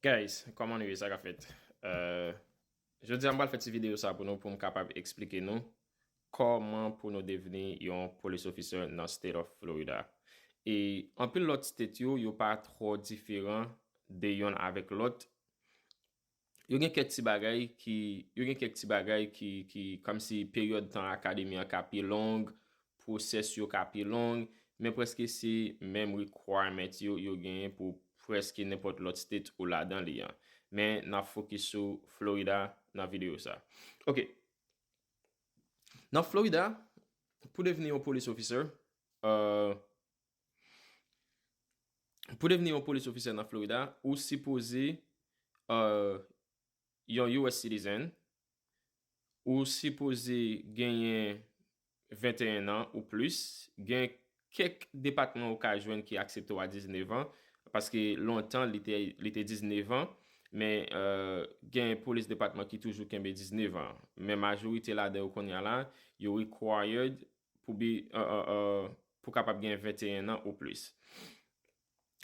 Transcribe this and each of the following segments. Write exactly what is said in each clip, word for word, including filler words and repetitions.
Guys, kòman nou ye? Sa k ap fèt? Euh, jodi a, m pral fè ti videyo sa pou nou, pou m kapab eksplike nou kòman pou nou devni yon police officer nan State of Florida. E anpil lòt state yo, yo pa twò diferan de yonn avèk lòt. Yo gen kèk ti bagay ki, yo gen kèk ti bagay ki, ki, kòmsi peryòd tan akademi an ka pi long, pwosès yo ka pi long, men prèske se menm requirement yo, yo genyen pou prèske nenpòt lòt state ou ladan li an. Men n ap fokis sou Florida nan videyo sa. Ok. Nan Florida, pou devni yon police officer, euh, pou devni yon police officer nan Florida, ou sipoze, euh, yon U S citizen, ou sipoze genyen venteyen an ou plis. Gen kèk depatman ou ka jwenn ki aksepte w a diznèf an, paske lontan li te, li te diznèf an, men, euh, gen polis depatman ki toujou kenbe diznèf an. Men majorite ladan yo kounye a la, yo required pou be, euh, euh, euh, pou kapab gen venteyen an ou plis.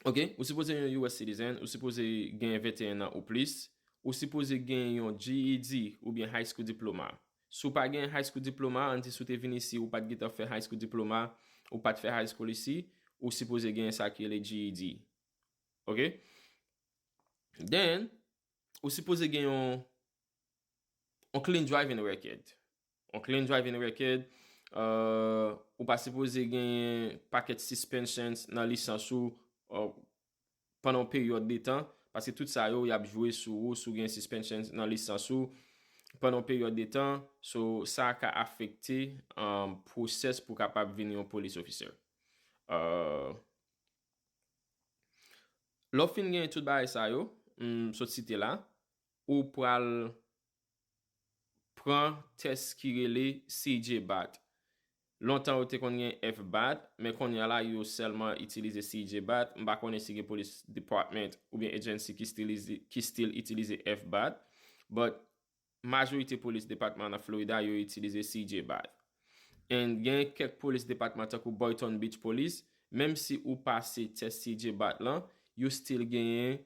Ok, ou sipoze yon U S citizen, ou sipoze gen venteyen an ou plis, ou sipoze gen yon G E D oubyen high school diploma. Si w pa gen high school diploma, ann di si w te vin isi, ou pa t gentan fè high school diploma, ou pa t fè high school isi, ou sipoze gen sa ki rele G E D. Ok? Then, ou sipoze gen yon, yon clean driving record. Yon clean driving record, euh, ou pa sipoze gen pakèt suspensions nan lisans ou, euh, pandan yon peryòd de tan, paske tout sa yo, y ap jwe sou ou, si w gen suspension nan lisans ou, pandan yon peryòd de tan, so, sa ka afekte, um, pwosès pou kapab vin yon police officer. Euh, lè w fin gen tout bagay sa yo, m sot site la, ou pral pran tès ki rele C J bat. Lontan yo te konn gen F bat, men kounye a la yo sèlman itilize C J bat. M pa konnen si gen police department oubyen agency ki still, ki still itilize F bat, but majorite polis depatman nan Florida yo itilize C J bat. And gen kèk polis depatman tankou Boynton Beach Police, menm si ou pase tès C J bat lan, yo still genyen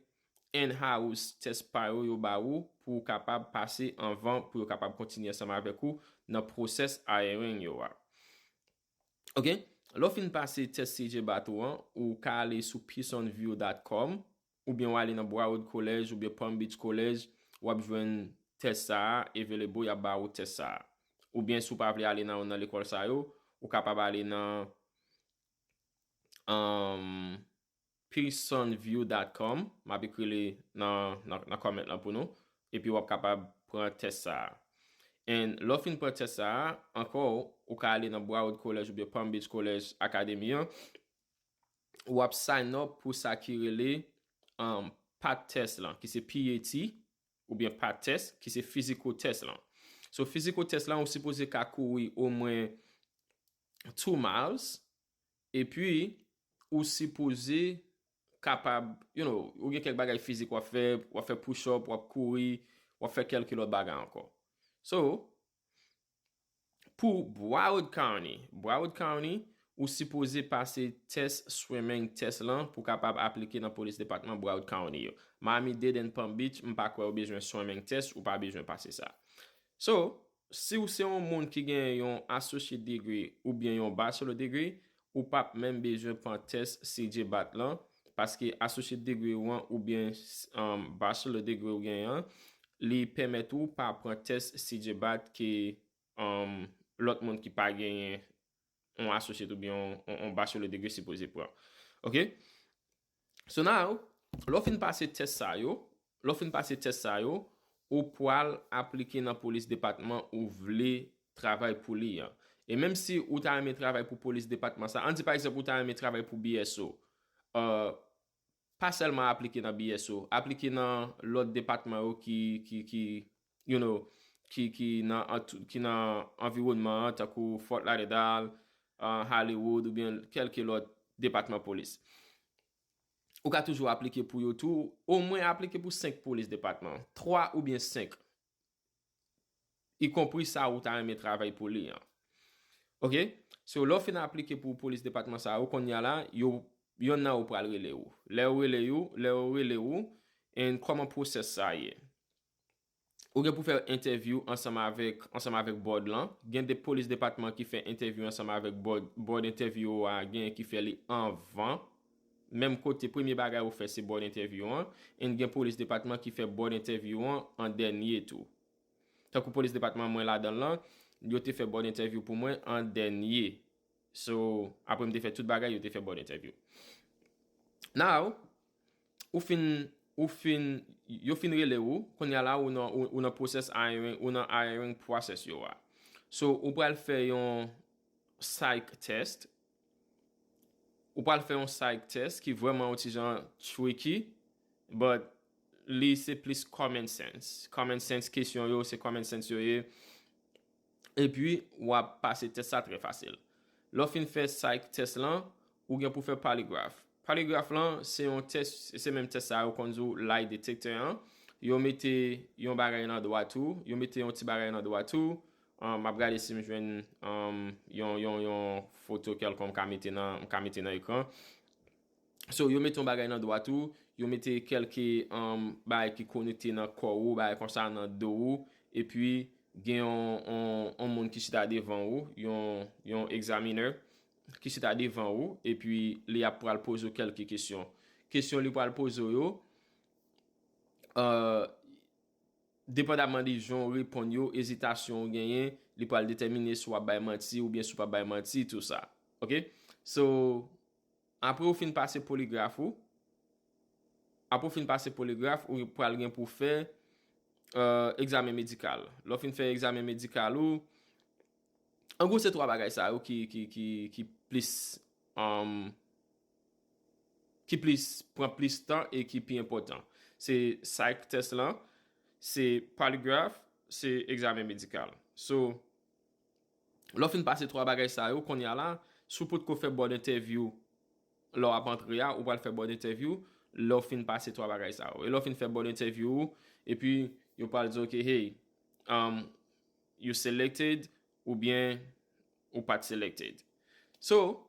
in-house tès pa yo yo ba ou pou w kapab pase anvan pou yo kapab kontinye ansanm avèk ou nan pwosès hiring yo a. Ok, lè w fin pase tès C J bat ou an, ou ka ale sou pearsonview dot com oubyen w ale nan Broward College oubyen Palm Beach College, w ap jwenn tès sa a available, y ap ba ou tès sa a. Oubyen si w pa vle ale nan youn nan lekòl sa yo, ou kapab ale nan, um, pearsonview dot com, m ap ekri li nan, nan, nan comment lan pou nou, epi w ap kapab pran tès sa a. And lè w fin pran tès sa a, ankò, ou ka ale nan Broward College oubyen Palm Beach College Academy an, w ap sign up pou sa ki rele, um, PAT test lan, ki se P A T, oubyen PAT test, ki se physical test lan. So, physical test lan, ou sipoze ka kouri omwen two miles, epi ou sipoze kapab, you know, ou gen kèk bagay fizik w ap fè, w ap fè push up, w ap kouri, w ap fè kèlke lòt bagay ankò. So, pou Broward County, Broward County, ou sipoze pase tès swimming test lan pou kapab aplike nan polis depatman Broward County yo. Miami-Dade and Palm Beach, m pa kwè ou bezwen swimming test, ou pa bezwen pase sa. So, si w se yon moun ki gen yon associate degree oubyen yon bachelor degree, ou p ap menm bezwen pran tès C J bat lan, paske associate degree ou an oubyen, um, bachelor degree ou genyen an, li pèmèt ou pa pran tès C J bat ke, um, lòt moun ki pa genyen yon associate oubyen yon, yon, yon bachelor degree sipoze pran. Ok? So now, lè w fin pase tès sa yo, lè w fin pase tès sa yo, ou pral aplike nan polis depatman ou vle travay pou li an. E menm si ou ta renmen travay pou polis depatman sa, ann di pa egzanp ou ta renmen travay pou B S O, euh, pa sèlman aplike nan B S O, aplike nan lòt depatman yo ki, ki, ki, you know, ki, ki nan antou-, ki nan anviwònman an, tankou Fort Lauderdale, uh, Hollywood, oubyen kèlke lòt depatman polis. Ou ka toujou aplike pou yo tou, omwen aplike pou senk polis depatman, twa oubyen senk. Ikonpri sa ou ta renmen travay pou li an. Ok? So, lè w fin aplike pou polis depatman sa yo, kounye a la, yo, yonn nan yo pral rele ou. Lè yo rele yo, lè yo rele ou, And kòman pwosès sa ye? Ou gen pou fè entèvyou ansanm avèk, ansanm avèk board lan. Gen de polis depatman ki fè entèvyou ansanm avèk board, board entèvyou a, gen ki fè li anvan. Menm kote, premye bagay ou fè se board entèvyou an. And gen polis depatman ki fè board entèvyou an an dènye tou. Tankou polis depatman mwen ladan l lan, yo te fè board entèvyou pou mwen an dènye. So, apre m te fè tout bagay, yo te fè board entèvyou. Now, ou fin, ou fin, yo fin rele ou, kounye a la, ou nan, ou, ou nan process hiring, ou nan hiring process yo a. So, ou pral fè yon psych test. Ou pral fè yon psych test ki vrèman yon ti jan tricky, but li se plis common sense. Common sense, kesyon yo, se common sense yo ye. Epi, w ap pase tès sa trè fasil. Lè w fin fè psych test lan, ou gen pou fè polygraph. Polygraph lan, se yon tès, se menm tès sa yo konn di w lie detector an. Yo mete yon bagay nan dwat ou, yo mete yon ti bagay nan dwat ou. Um, m ap gade si m jwenn, um, yon, yon, yon foto kèlkonk m ka mete nan, m ka mete nan ekran. So, yo mete yon bagay nan dwat ou, yo mete kèlke, um, bagay ki konekte nan kò ou, bagay konsa nan do ou, epi gen yon, yon, yon moun ki chita devan ou, yon, yon examiner ki chita devan ou, epi li ap pral poze w kèlke kesyon. Kesyon li pral poze w yo, uh, depandaman de jan w reponn yo, ezitasyon w genyen, li pral detèmine si w ap bay manti oubyen si w p ap bay manti, tou sa. Oke? So, apre w fin pase poligraf ou, apre w fin pase poligraf, ou pral gen pou fè, euh, egzamen medikal. Lè w fin fè egzamen medikal ou, an gwo, se twa bagay sa yo ki, ki, ki, ki plis, um, ki plis, pran plis tan e ki pi enpòtan. Se psych test lan, se polygraph, se egzamen medikal. So, lè w fin pase twa bagay sa yo, kounye a la, si w potko fè board interview lè w ap antre a, ou pral fè board interview, lè w fin pase twa bagay sa yo. E lè w fin fè board interview ou, epi yo pral di, "Ok, hey, um, you selected," oubyen ou pa t selected. So,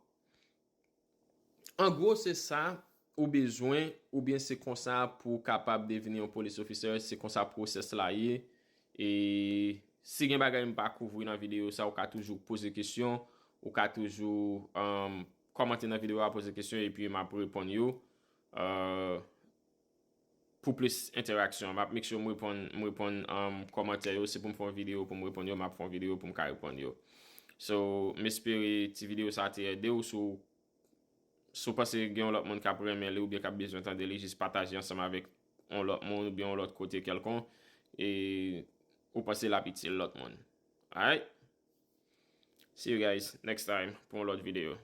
an gwo, se sa ou bezwen, oubyen se konsa pou w kapab devni yon police officer, se konsa pwosès la ye. E si gen bagay m pa kouvri nan videyo sa, ou ka toujou poze kesyon, ou ka toujou, um, kòmante nan videyo a, poze kesyon, epi m ap reponn yo. Uh, pou plis entèraksyon. M ap make sure m reponn, m reponn, um, kòmantè yo. Si pou m fè yon videyo pou m reponn yo, m ap fè yon videyo pou m ka reponn yo. So, m espere ti videyo sa te ede w. Si w, si w panse gen yon lòt moun k ap renmen li oubyen k ap bezwen tande li, jis pataje ansanm avèk yon lòt moun oubyen yon lòt kote kèlkonk. E ou panse l ap itil lòt moun. Alright? See you guys next time pou yon lòt videyo.